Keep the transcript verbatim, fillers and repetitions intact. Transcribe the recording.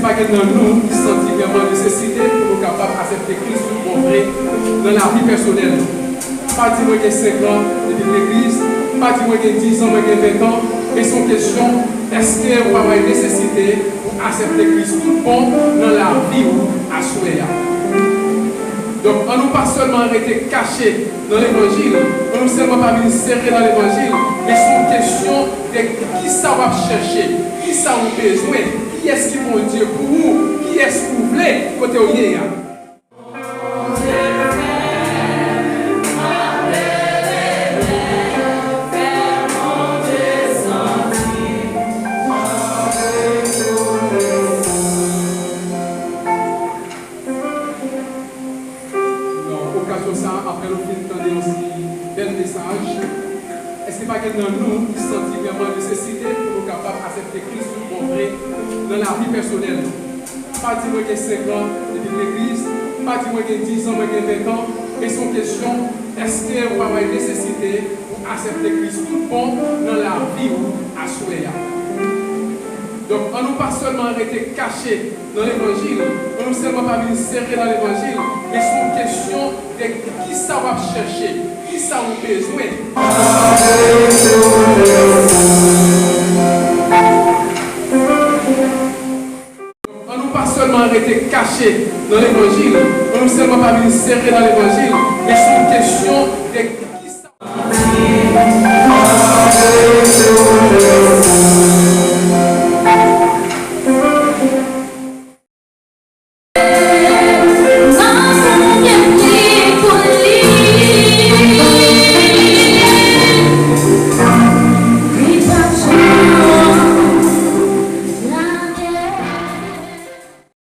Pa gen nan nou ki santi vrèman nesesite pou nou kapab aksepte Kris tout bon vre nan lavi pèsonèl nou. Pa di mwen gen senk an depi m legliz, pa di mwen gen diz an, mwen gen ven an, men se yon kesyon, èske ou pa wè nesesite pou aksepte Kris tout bon nan lavi w aswè a? Donk, an nou pa sèlman rete kache nan levanjil, an nou sèlman pa vin sere nan levanjil, men se yon kesyon de kisa w ap chèche, kisa w bezwen, kiyès ki Bondye pou ou, kiyès ou vle kote w ye a. Nan okazyon sa a, apre nou fin tande yon seri bèl mesaj, èske pa gen nan nou ki santi vrèman nesesite pou nou kapab aksepte Kris tout bon vre nan lavi pèsonèl nou? Pa di mwen gen senk an depi m legliz, pa di mwen gen diz an, mwen gen ven an, men se yon kesyon, èske ou pa wè nesesite pou aksepte Kris tout bon nan lavi w aswè a? Donk, an nou pa sèlman rete kache nan levanjil, an nou sèlman pa vin sere nan levanjil, men se yon kesyon de kisa w ap chèche, kisa w bezwen. An nou pa sèlman rete kache nan levanjil, an nou sèlman pa vin sere nan levanjil,